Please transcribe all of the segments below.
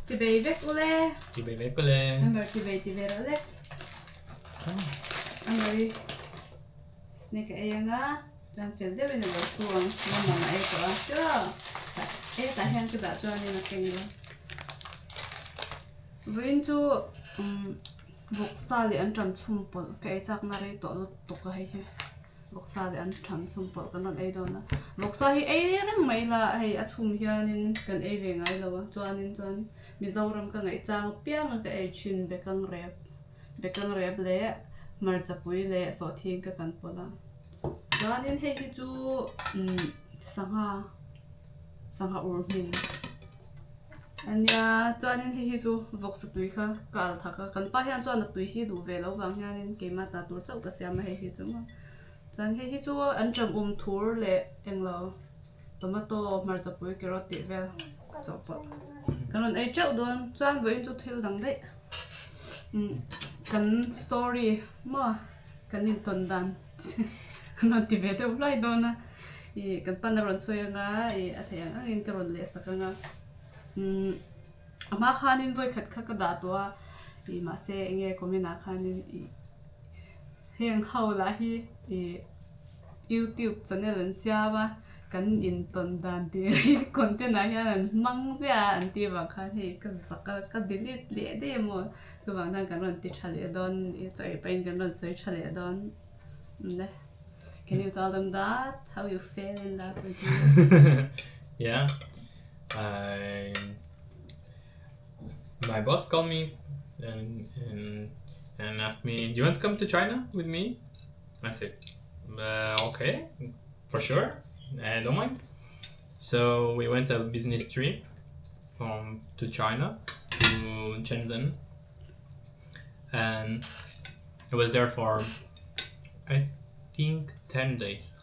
Chibei vek ule. Chibei vek ule. Amber chibei ti ve rawh le. Amber i snack a ei anga chuan fel deuhin a lo thu ang lamang a ei tawh a tiraw e tah hian ka dah chuanin a keng lo. Vawiin chu umm vawksa leh an ṭam chhum pawlh ka ei chakna rei tawh lutuk a hei hi. Vawksa leh an ṭham chhum pawlh kan rawn ei dawn a, vawksa hi ei reng mai la hei a chhum hianin kan ei ve ngai lo a chuanin chuan Mizoram ka ngaih chang apiang a ka ei thin bekang rep bekang rep leh hmarchapui leh sawhthing ka kan pawlh a chuanin hei hi chu umm sangha sangha ur hmin. Ania chuanin hei hi chu vawksa tui kha ka al thak a kan pa hian chuan a tui hi duh ve loh vang hianin keimah ta tur chauh ka siam a hei hi chu maw chuan hei hi chu an ṭam um thur leh englo tomato hmarcha pui carrot tih vel chawhpawlh kan rawn ei teuh dawn chuan vawiin chu thil dang daih umm kan story maw kan intawn dan kan rawn ti ve deuh hlai dawn a. Ih kan pan a rawn sawi anga ih a theih ang angin ka rawn leh sak anga umm a hma khanin vawi khat kha ka dah tawh a ih mahse eng nge comment ah khanin ih heng ho lah hi ih youtube channel an siam a kan intawn dan tih hi content ah hian an hmang ziah a an tih vang khan hei ka zak a ka delete leh daih emaw chuvang chuan kan rawn ti tha leh dawn ih chaw ei pahin kan rawn sawi tha leh dawn le. Can you tell them that? How you fell in love with me? yeah. I my boss called me and and and asked me, "Do you want to come to China with me?" I said, uh, "Okay, for sure. I don't mind." So we went a business trip from to China to Shenzhen, and I was there for I think 10 days.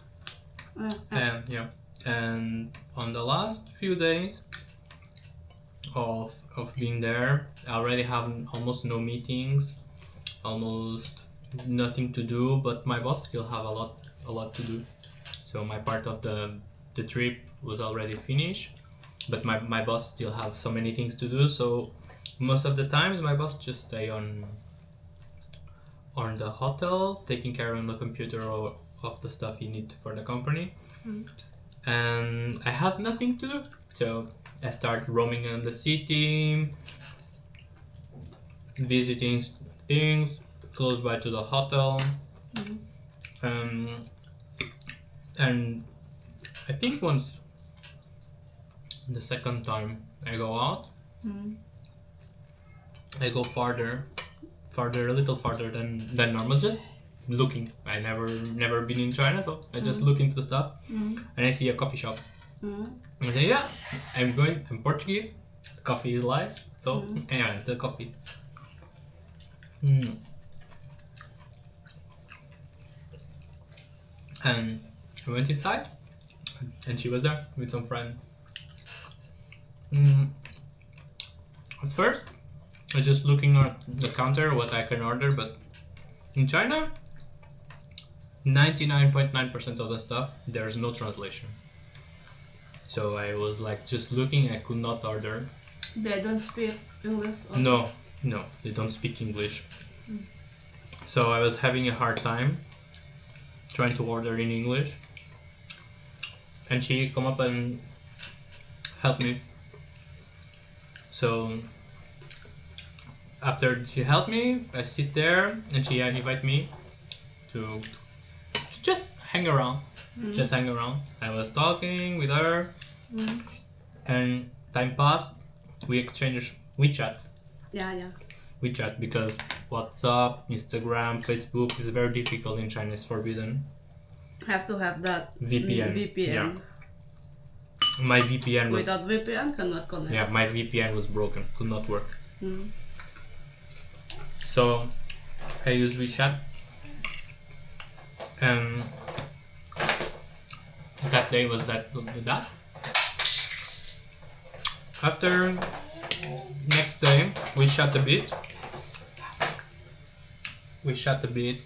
Uh, Um, yeah, and on the last few days of of being there, I already have almost no meetings, almost nothing to do. But my boss still have a lot a lot to do, so my part of the the trip was already finished. But my my boss still have so many things to do. So most of the times my boss just stay on on the hotel, taking care on the computer or of the stuff he need for the company. Mm. And I had nothing to do, so I start roaming in the city, visiting things close by to the hotel. Mm. Um, and I think once the second time I go out, Mm. I go farther, farther, a little farther than than normal. Just looking. I never never been in China, so I just look into stuff, Mm. and I see a coffee shop. Mm. And I say, yeah, I'm going. I'm Portuguese. Coffee is life. So Mm. yeah, the coffee. Mm. And I went inside, and she was there with some friend. Mm. At first, I was just looking at the counter what I can order, but in China, 99.9% of the stuff there's no translation. So I was like just looking, I could not order. They don't speak English. Also. No, no, they don't speak English. So I was having a hard time trying to order in English. And she come up and helped me. So after she helped me, I sit there and she invite me to, to just hang around. Mm. Just hang around. I was talking with her Mm. and time passed. We exchanged WeChat. Yeah, yeah. WeChat because WhatsApp, Instagram, Facebook is very difficult in China. It's forbidden. Have to have that VPN. VPN. Yeah. My VPN was Without VPN, cannot connect. yeah, my VPN was broken. Could not work. Mm. So I use WeChat, and that day was that that. After next day, we shot a bit. We shot a bit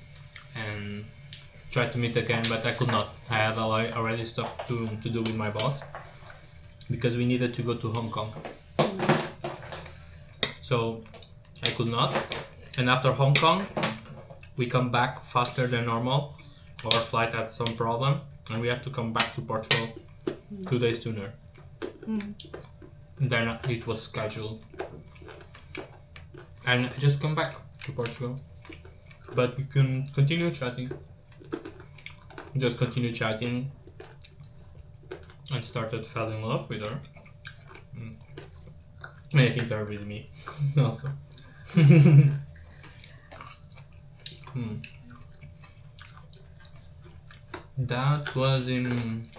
and tried to meet again, but I could not. I had already stuff to, to do with my boss because we needed to go to Hong Kong. So I could not. And after Hong Kong, we come back faster than normal. Our flight had some problem, and we had to come back to Portugal 2 days sooner. Then it was scheduled. And I just come back to Portugal. But we can continue chatting. Just continue chatting. And started fell in love with her. Mm. And I think her with me also. That was in.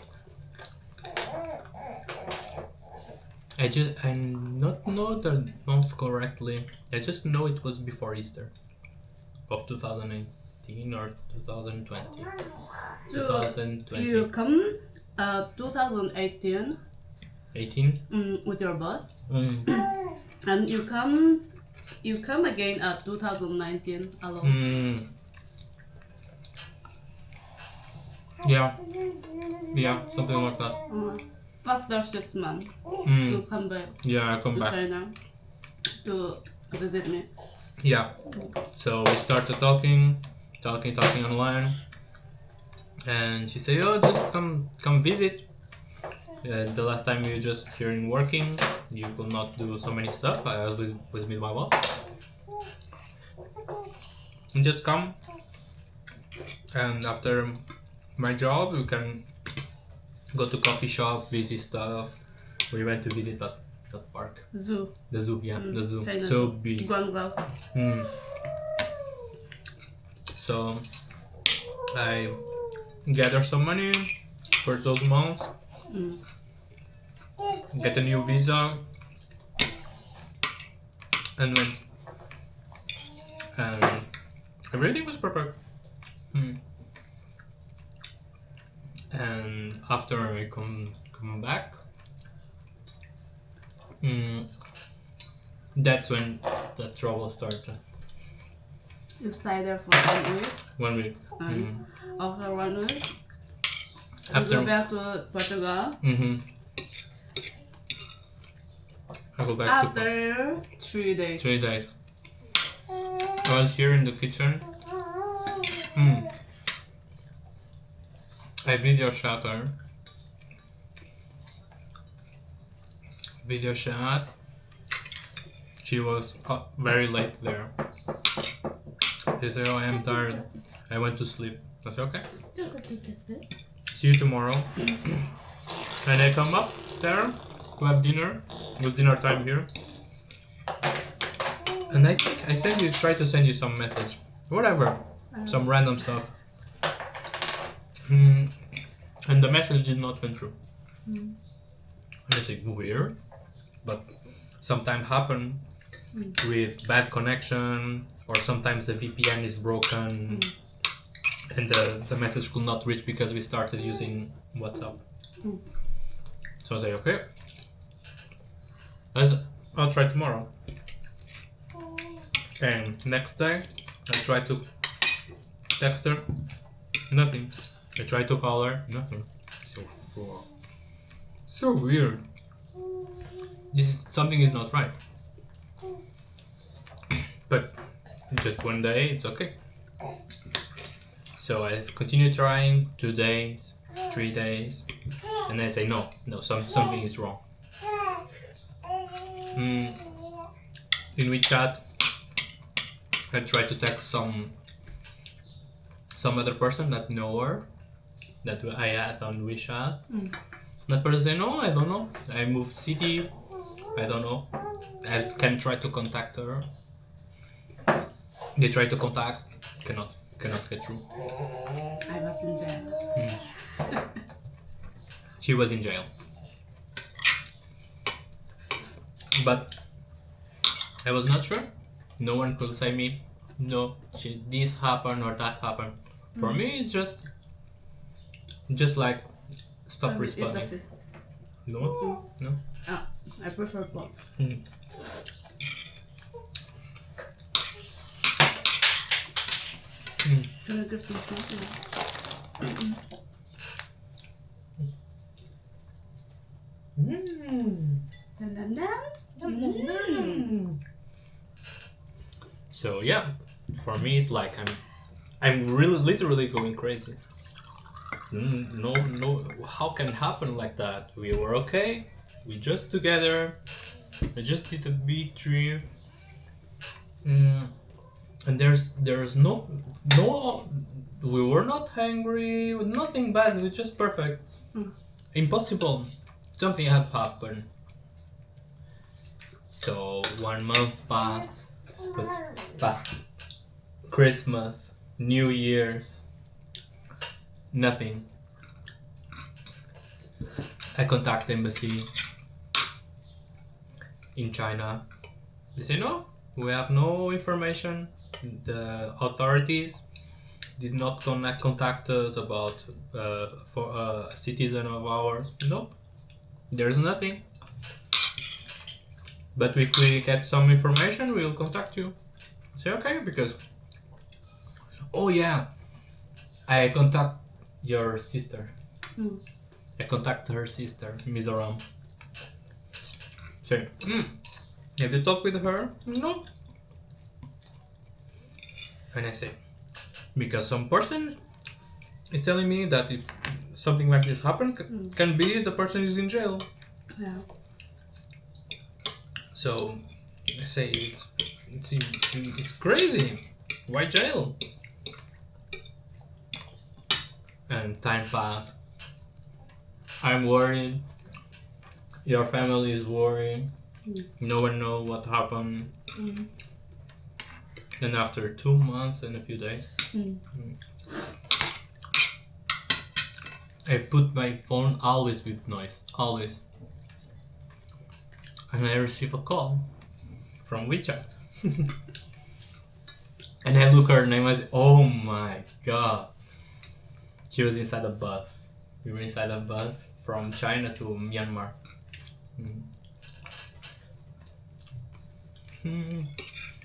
I not know the month correctly. I just know it was before Easter of 2018 or 2020. So 2020. you come 2018 18? with your boss, Mm. and you come again at 2019 alone. Yeah. Yeah, something like that. After 6 months, you come back Yeah, I come to back. China to visit me. Yeah. So we started talking, talking, talking online, and she said, "Oh, just come visit." The last time you just here in working, you could not do so many stuff. I was with my boss. And just come, and after my job, you can go to coffee shop, visit stuff. We went to visit that park, Zoo, the zoo. Yeah, the zoo. China So Zoo. big. Guangzhou. So I gather some money for those months, get a new visa, and went. And everything was perfect. And after I come back, that's when the trouble started. You stay there for one week, One week. and after one week, you After go back to Portugal. I go back to After 3 days. 3 days. I was here in the kitchen. I video chat her. Video chat. She was very late there. She said, "Oh, I am tired. I went to sleep." I said, "Okay. See you tomorrow." And I come upstairs to have dinner. It was dinner time here. And I think I sent you, try to send you some message, whatever, some random stuff. And the message did not went through. And I said, weird, but sometimes happen with bad connection, or sometimes the VPN is broken, and the message could not reach because we started using WhatsApp. So I say, okay, I'll try tomorrow. And next day, I try to text her, nothing. I try to call her, nothing. So so weird. This is something is not right. But just one day, it's okay. So I continue trying 2 days, 3 days, and I say no, no, something is wrong. In WeChat, I tried to text some other person that know her, that I had on WeChat. That person say no, I don't know. I moved city, I don't know. I can try to contact her. They try to contact, cannot get through. I was in jail. She was in jail. But I was not sure. No one could say me, no, this happened or that happened. For me, it's just like stop I will eat the responding. fish. No, no. Ah, I prefer pork. Can I get some smoke? Dum dum dum. So yeah, for me it's like I'm I'm really literally going crazy. It's no no how can happen like that? We were okay. We just together. We just did a big trip. Mm, and there's no no we were not hungry, nothing bad, we just perfect. Impossible. Something had happened. So 1 month passed, was past Christmas, New Year's, nothing. I contact embassy in China. They say no, we have no information. The authorities did not contact us about for a citizen of ours. Nope, there's nothing. But if we get some information, we'll contact you. Say okay, because oh yeah, I contact your sister. I contact her sister, Mizoram. Say, have you talked with her? No. And I say, because some person is telling me that if something like this happened, can be the person is in jail. So I say it's it's crazy. Why jail? And time passed. I'm worried. Your family is worried. No one know what happened. And after 2 months and a few days, I put my phone always with noise, always. And I receive a call from WeChat. And I look her name, I say, oh my god. She was inside a bus. We were inside a bus from China to Myanmar.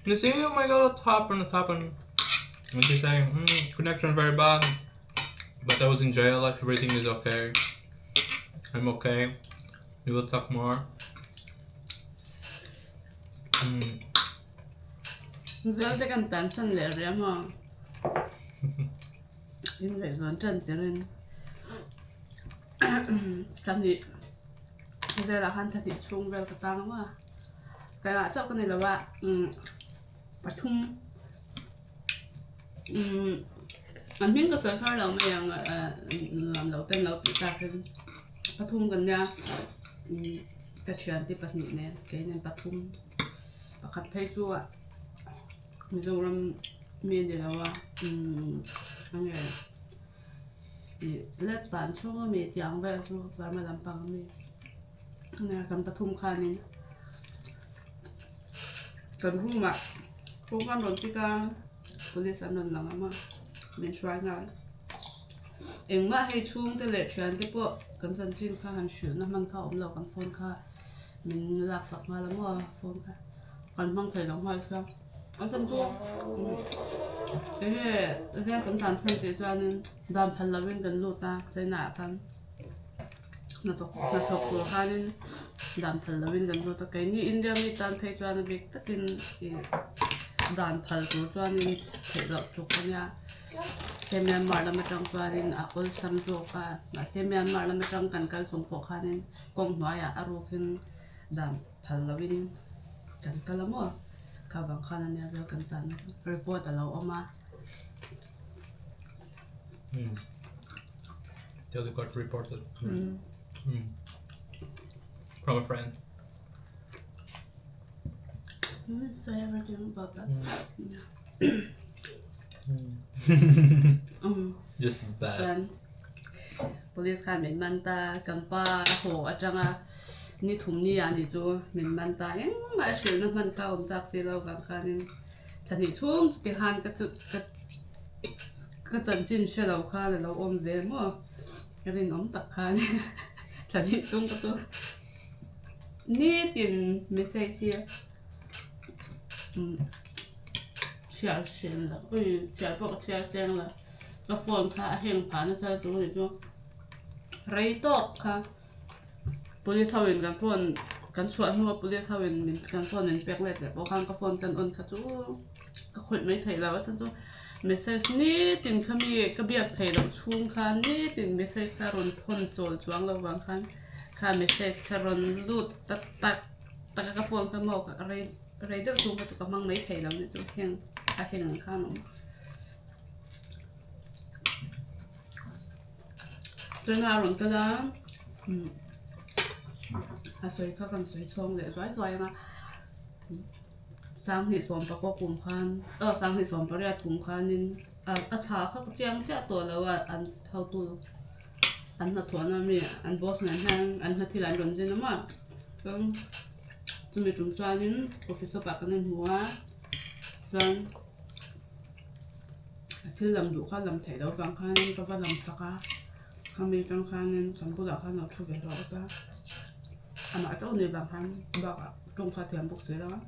You see, oh my god, what happened? What happened? And she's saying, connection very bad, but I was in jail, like everything is okay. I'm okay. We will talk more. Zel te kan tan san leh rih a maw? In ngaihzawn tan tirin ka nih zelah khan thahnih chhung vel ka tang a, keimah chauh ka ni lo a pathum an hming ka sawi kher lo mai ang nuam lo ten lo tih takin pathum kan nia ka thiante pahnih nen kei nen pathum pakhat phei chu a. Mizoram mi a ni lo a enge ih let van chhung ami tih ang vel chu Burma lampang ami ania kan pathum khanin kan room ah kawngka an rawn pick a police an rawn lang ang a min hruai nghal engmah hei chhungte leh thiante pawh kan chanchin kha han hrilhna hman kha a awm lo kan phone kha min laksak nghal a maw phone kha. Kan hmang thei lo nghal sia. A chhan chu enge zeng kan tlan chhan tih chuanin dan phal lovin kan lut a China ah khan hnathawk hnathawk tur khanin dan phal lovin kan lut a keini India mi tan phei chuan a bik takin ih dan phal tur chuanin theih loh tluk a nia se Myanmar lam atang chuanin a awlsam zawk a mahse Myanmar lam atang kan kal chung pawh khanin kawng hnuaiah a rukin dan phal lovin kan kal a maw kha vang khan ania vel kan tan report a lo awm a. Hmm. Till you got reported. Mm. Mm. From a friend. Mm, say everything about that. Mm. Just bad. Chuan police khan min man ta kan pa haw atanga ni thum ni ah ni chu min man ta engmah a hrilhna hman kha a awm tak si lo vang khanin thla hnih chhung chuti khan ka chu ka ka chanchin hre lo khan a lo awm ve maw ka rinawm tak khan thla hnih chhung ka chu nitin message hi chhiar chhiar lo ui chhiar pawh ka chhiar chiang lo. Ka phone kha a heng phah nasa chu ni chu rei tawk kha police ho in kan phone. Kan chhuah hnua police ho in min kan phone min pek let leh pawh khan ka phone kan on kha chu ka khawih mai theih lo a chhan chu message nitin kha mi ka biak theih loh chhung khan nitin message kha rawn thawn chawl chuang lo vang khan kha message kha rawn lut ta tak tak a ka phone kha maw ka rei rei deuh chhung kha chu ka hmang mai thei lo ni chu heng a heng ang khan a awm. Chuan a rawn kal a umm a sawi kha kan sawi chhawng leh zuai zuai ang a sanghnih sawm pakua kum khan aw sanghnih sawm pariat kum khanin a a thla kha ka chiang chiah tawh lo a an hotu an hnathawhna ami an boss nen hian an hna thil an rawn zin a maw chuan chumi tum chuanin coffee shop ah kan inhmu a chuan. A thil lam duh kha lam theih loh avang khanin ka va lam sak a, khami atang khanin kan bulah khan lo thu ve hlauh a, amah chauh ni vang khan bakah tawng kha a thiam bawk si lo a,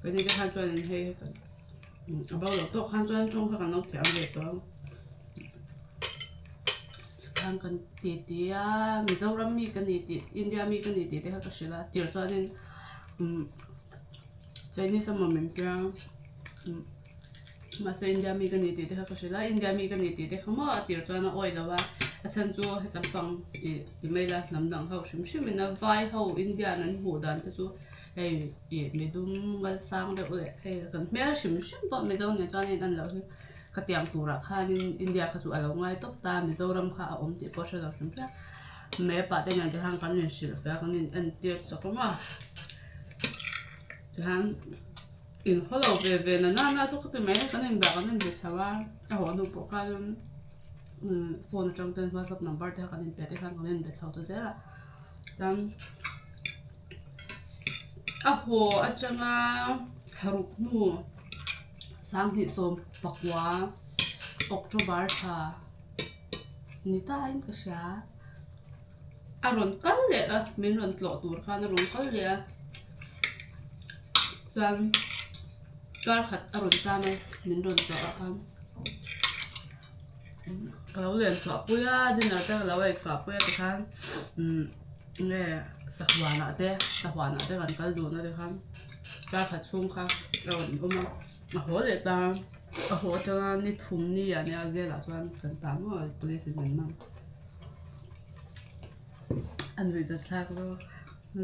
keini te khan chuanin hei a bo loh tawk khan chuan tawng kha kan lo thiam ve tawh a, tikhan kan ti ti a, Mizoram mi ka ni tih India mi ka ni tih te kha ka hrilh a, tir chuanin umm Chinese emaw min tia umm. Mahse India mi ka ni tih te kha ka hrilh a, India mi ka ni tih te kha maw a tir chuan a awih lo a, a chhan chu heta pang ih ti mai la hnam dang ho hrim hrim in a vai ho India an hmuh dan te chu hei ih midum ngalsang deuh leh hei kan hmel hrim hrim pawh Mizo nen chuan a in an loh hi ka tiang turah khanin India kha chu a lo ngai tawp ta Mizoram kha a awm tih pawh a hre lo hrim hrim a, map ah te nen te khan kan inhrilh feh a kan in entir chawk a maw tihian. In haw lo ve ve na na na chu ka ti mai kan inbah kan inbe chho a, a haw hnu pawh khan phone atang ten whatsapp number te kha kan inpe te khan kan inbe chho ta zel a, chuan a haw atanga tharuk hnu sanghnih sawm pakua October thla ni ta in ka hria a rawn kal leh a min rawn tlawh tur khan a rawn kal leh a. Chuan kar khat a rawn cham a min rawn tlawh a khan ka lo len chhuah pui a dinner te ka lo ei chhuah pui a tikhan umm nge sahuanah te sahuanah te kan kal dun a tikhan kar khat chhung kha a rawn awm a a haw leh ta a haw atanga ni thum ni ah nia zelah chuan kan tah maw police in min man a nuihzat thlak zawk.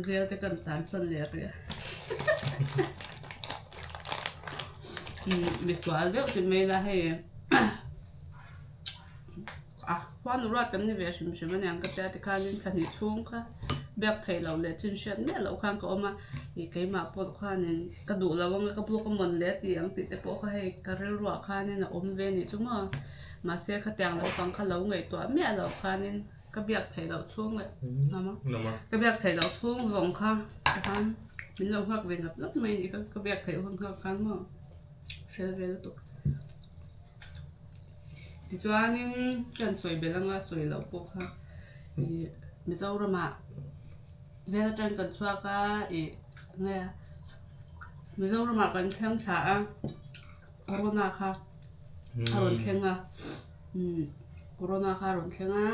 Zel te kan tlan san leh a ria. Misual deuh ti mai la hei a khuanu ruat kan ni ve hrim hrim aniang ka tia tikhanin thla hnih chhung kha biak theih loh leh chin hriat miah loh khan ka awm a ih keimah pawh khanin ka duh lo anga ka block a mawn le tih ang tih te pawh kha hei ka rilruah khanin a awm ve anih chu maw mahse khatiang naupang kha lo ngaihtuah miah loh khanin. Ka biak theih loh chhung leh hnam a, ka biak theih loh chhung zawng kha tikhan min lo nghak ve ngap ngap mai a nih kha, ka biak theih hun nghak khan maw fel ve lutuk. Tichuanin ka han sawi belh anga sawi loh pawh kha ih Mizoramah zel atang kan chhuak a ih nge Mizoramah kan thleng thla a corona kha a rawn thleng a. Umm corona kha a rawn thleng a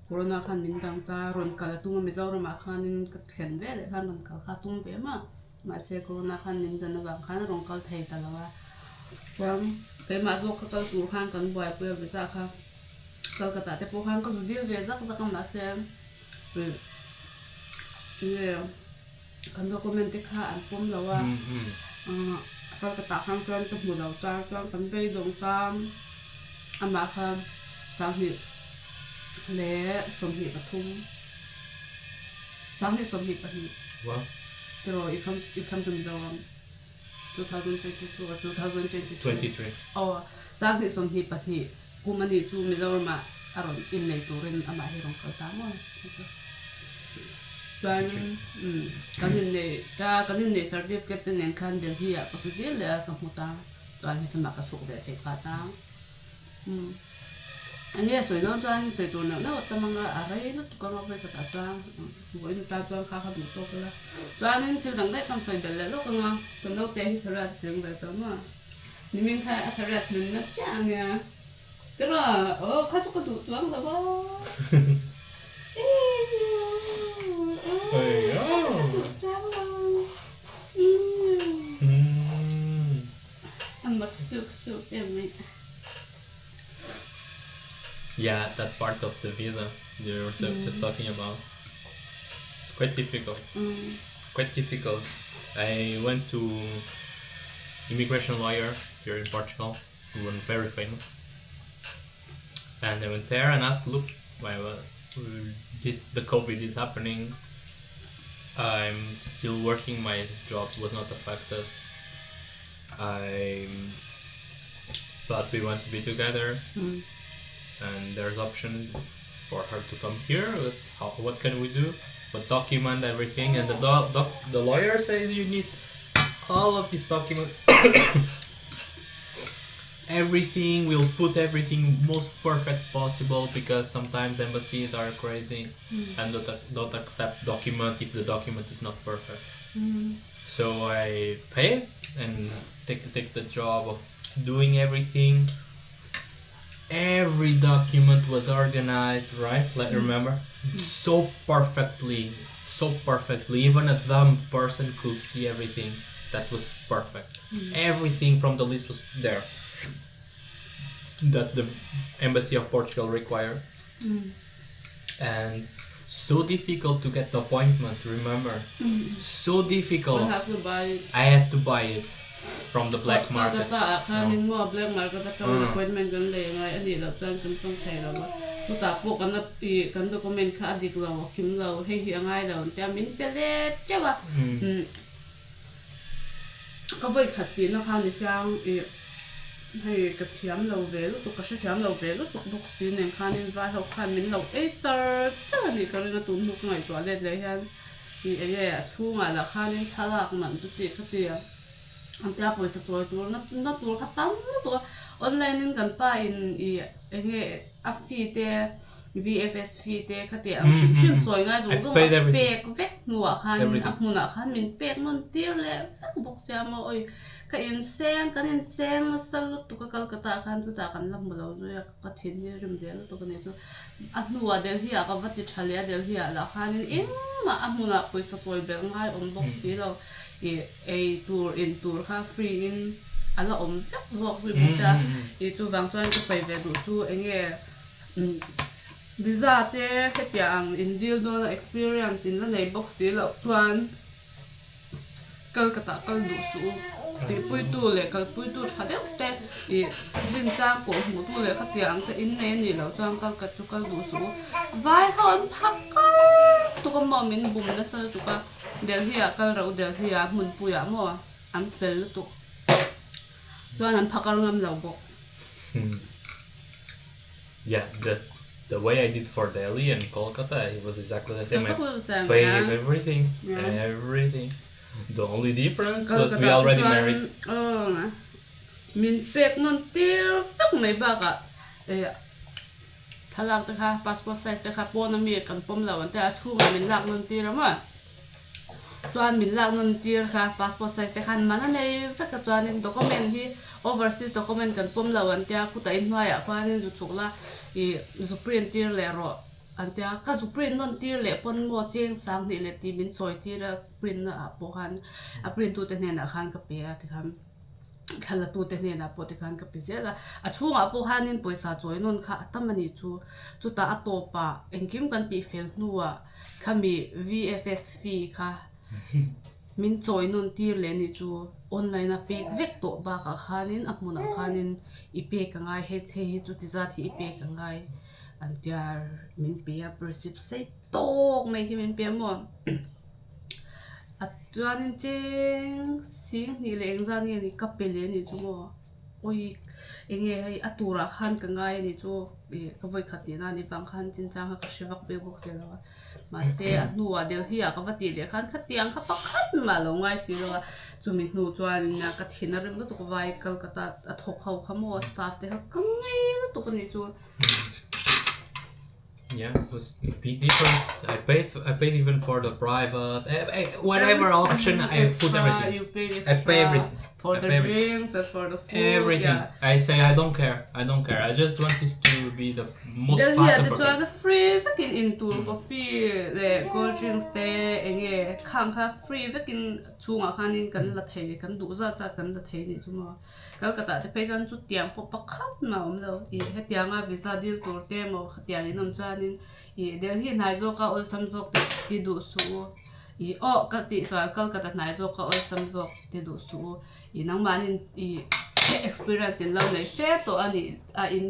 corona khan min dang ta rawn kal a tum a Mizoramah khanin ka thlen ve leh khan rawn kal kha a tum ve em a mahse corona khan min dan avang khan a rawn kal thei ta lo a chuan keimah zawk ka kal tur khan kan buaipui a visa kha Kolkata te pawh khan ka zu dil ve zak zak a mahse ih nge kan document te kha an pawm lo a Kolkata khan chuan ka hmu lo ta chuan kan beidawng ta amah kha sanghnih leh 23 sanghnih 22 tiraw i come i come to Mizoram 2022 or 2023 aw sanghnih 22 kum anih chu Mizoramah a rawn innei turin amah hi rawn kal ta maw chuan kan innei ta kan innei certificate te nen khan Delhi ah ka hmu zel leh a ka hmu ta chuan hetlama ka chhuk ve thei phah ta enge sawi dawn chuan sawi tur neuh neuh a tam anga a rei lutuk anga vawi khatah chuan vawiin atan chuan kha kha duh tawk ila chuanin thil dang daih kan sawi belh leh lawk anga ka naute hi thariat thleng ve tawh maw. Nimin kha a thariat hmun na chiah a nia. Tiraw aw kha chu ka duh chuang lo a. Yeah, that part of the visa you were just talking about. It's quite difficult. Quite difficult. I went to immigration lawyer here in Portugal, who was very famous. And I went there and asked, look, why this the COVID is happening. I'm still working. My job was not affected. I, but we want to be together, and there's option for her to come here. But how, what can we do? But document everything, and the the lawyer says you need all of these documents. Everything, we'll put everything most perfect possible because sometimes embassies are crazy and don't accept document if the document is not perfect. So I paid and take the job of doing everything. Every document was organized, right? Like remember, so perfectly, so perfectly. Even a dumb person could see everything. That was perfect. Everything from the list was there that the embassy of Portugal required. And so difficult to get the appointment, remember? So difficult. I have to buy it. I had to buy it from the black market. Kolkata ah khanin maw black market atanga appointment kan lei ngai a nih loh chuan kan chawng thei lo va. Chutah pawh kan ih kan document kha a dik lo, a kim lo, hei hi a ngai lo an tia min pe let teuh a. Ka vawi khat tihna khan i hiang ih hei ka thiam lo ve lutuk, ka hrethiam lo ve lutuk bawk si nen khanin vai ho khan min lo ei char char a nih ka ring a, tun hnu ka ngaihtuah let leh hian ih eng nge a chhungah lah khanin thlalak man chu tih kha ti a. An tia pawisa chawi tur na na tur kha tam lutuk a, online in kan pa in ih eng nge a fee te VFS fee te kha tih ang hrim hrim chawi ngai zawng zawng a pek vek hnuah khanin a hmunah khan min pek nawn tir leh vek bawk sia maw awi ka inseng kan inseng nasa lutuk a Kolkata ah khan chutah kan la hmu lo zui a ka thin hi rim ve lutuk a ni chu a hnuah Delhi ah ka va ti tha leh a Delhi ah lah khanin engmah a hmunah pawisa chawi belh ngai awm bawk si lo ih Ei tur in tur kha free in a la awm vek zawk zui bawk che a, ih chuvang chuan ka sawi ve duh chu eng nge visa te hetiang ang in deal dawn a experience in la nei bawk si loh chuan Kolkata kal duh suh u tihpuitu leh kalpuitu tha deuh te ih zinchang pawh hmuh tu leh khatiang ang te in nei a nih loh chuan Kolkata chu kal duh suh u vai ho an phak kar tuk a maw min bum nasa lutuk a. Delhi ah kal ro Delhi ah hmunpui ah maw an fel lutuk chuan an phakar ngam lo bawk. Yeah, the the way I did for Delhi and Kolkata it was exactly the same. I paid everything, everything. The only difference was we already married. Min pek nawn tir vek mai bakah eh Thlalak te kha passport size te kha pawn ami kan pawm lo ang te a chhungah min lak nawn tir a maw chuan min lak nawn tir kha passport size te khan man a nei vek a chuanin document hi overseas document kan pawm lo ang tia khutah inhnuaiah khuanin zu chhuk la ih zu print tir leh rawh ang tia ka zu print nawn tir leh pawn maw cheng sang hnih leh tih min chawi tir a print na ah pawh khan a print tu te hnenah khan ka pe a tikhan. Thlalatu te hnenah pawh tikhan ka pe zel a, a chhungah pawh khanin pawisa chawi nawn kha a tam a nih chu. Chutah a tawpah engkim kan tih fel hnuah khami VFS fee kha min chawi nawn tir leh a nih chu. Online a pek vek tawh bakah khanin a hmunah khanin i pek a ngai hei hei hi chuti zat hi i pek a ngai an tia min pe a receipt sei tawk mai hi min pe a maw. A chuanin cheng sing hnih leh engzat nge ni ka pe leh a nih chu maw awi eng nge hei a turah khan ka ngai a nih chu ih ka vawi khat tihna a nih vang khan chinchang kha ka hre vak bik bawk si lo a mahse a hnuah Delhi ah ka va tih leh khan khatiang kha pakhat mah a lo ngai si lo a chumi hnu chuan ka thin a rim lutuk vai Kolkata a thawk ho kha maw staff te kha ka ngei lutuk a nih chu. Yeah, it was a big difference. I paid I paid even for the private, eh, eh, whatever option I put everything. You pay I pay everything. For the drinks and for the food. Everything. Yeah. I say I don't care. I don't care. I just want this to be the most Delhi fast ah and te chuan perfect. free vekin in tur coffee leh cold drinks te enge khang kha free vekin chhungah khanin kan la thei kan duh zat zat kan la thei nih chu maw. Calcutta te phei chuan chutiang pawh pakhat mah a awm lo. Ih hetianga visa dil tur te emaw khatiang in awm chuanin ih Delhi hnai zawka awlsam zawk te ti duh suh u. Ih aw ka tih sual Calcutta hnai zawka awlsam zawk ti duh suh u. Ih nangmahni ih experience in lo nei fe tawh a nih a in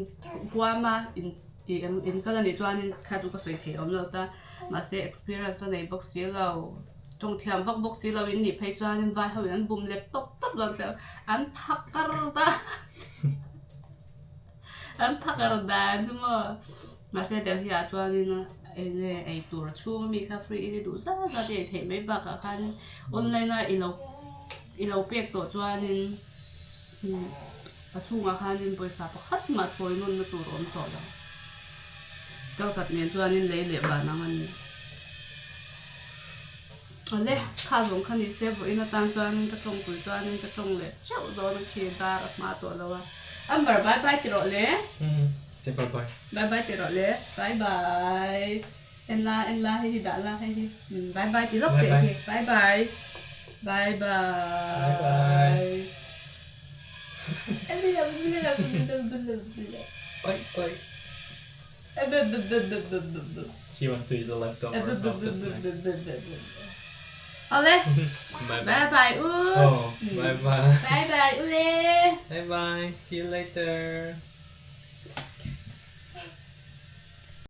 huam a in ih in kal a nih chuanin kha chu ka sawi thei awm lo ta mahse experience la nei bawk si lo tawng thiam vak bawk si lo in nih phei chuanin vai ho in an bum let tawp tawp dawn che an phakar dan an phakar dan chu maw mahse Delhi ah chuanin eng nge ei tur a chhung ami kha free in i duh zat zat i ei theih mai bakah khan online a i lo I lo pek tawh chuanin a chhungah khanin pawisa pakhat mah chawi nawnna tur a awm tawh lo. Kalkhat nen chuanin lei leh van ang a ni. Awle, kha zawng kha ni se vawiin atan chuanin ka tawng pui chuanin ka tawng leh teuh dawn a khi dar a hma tawh lo a. Amber bye bye ti rawh le. Say bye bye. Bye bye ti rawh le. Bye bye. En la en la hei hi dah la hei hi bye bye ti lawk teh khi bye bye bye bye Bye bye She want to eat the leftover of the snack. Awle Bye bye bye u Oh, bye bye. Bye bye u le Bye bye. See you later.